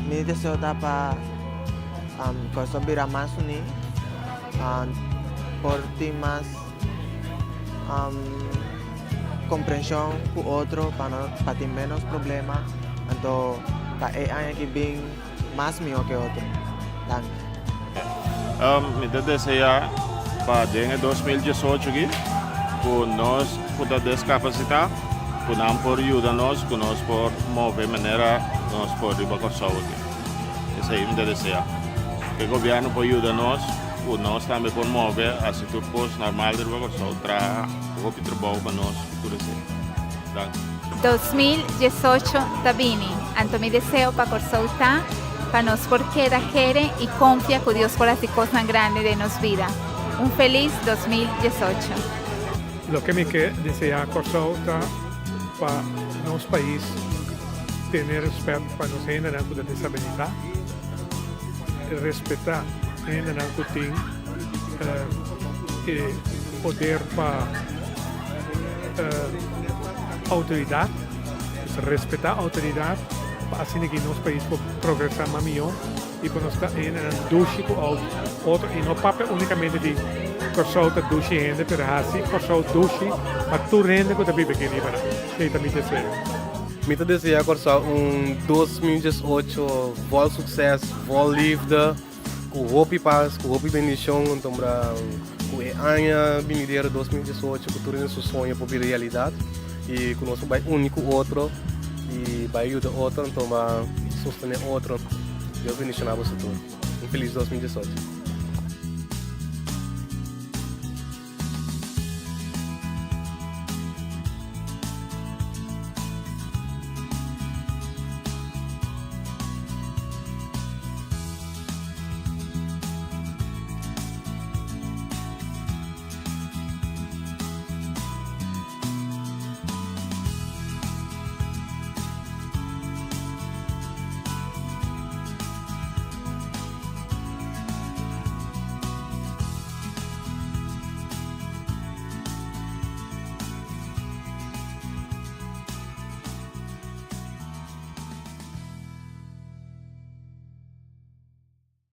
Mi deseo ta pa Kòrsou bira mas uní, por tin mas komprenshon ku otro pa no pa tin ménos problema, anto pa e aña aki bin mas mihó ke otro. Danki. Mi ta deseá pa den e 2018 aki ku nos ku ta deskapasitá ku nan por yuda nos ku nos por move manera nos por riba Kòrsou aki. Esei mi ta deseá. Ku e gobièrnu por yuda nos ku nos tambe por move hasi tur kos normal riba Kòrsou, traha hopi trabou pa nos i tur esei. Danki. 2018 ta bini, anto mi deseo pa Kòrsou ta pa nos por keda kere i konfia ku Dios por hasi kosnan grandi den nos bida. Un felis 2018. Loke mi ke deseá Kòrsou ta pa nos pais tene rèspèt pa nos hendenan ku ta desabilitá, respetá hendenan ku tin e poder pa outoridat, respetá outoridat pa asina ki nos pais por progresá mas mihó i pa nos ta hendenan dushi ku otro i no papia únikamente di Kòrsou ta dushi hende pero hasi Kòrsou dushi pa tur hende ku ta biba aki riba nan. Esei ta mi deseo. Mi ta deseá Kòrsou un 2018 vol sukses, vol liefde, ku hopi pas, ku hopi bendishon, antombra ku e aña binidero 2018 ku tur hende su soño por bira realidat i ku nos por bai uni ku otro i bai yuda otro antombra sostené otro. Dios bendishoná boso tur. Un felis 2018.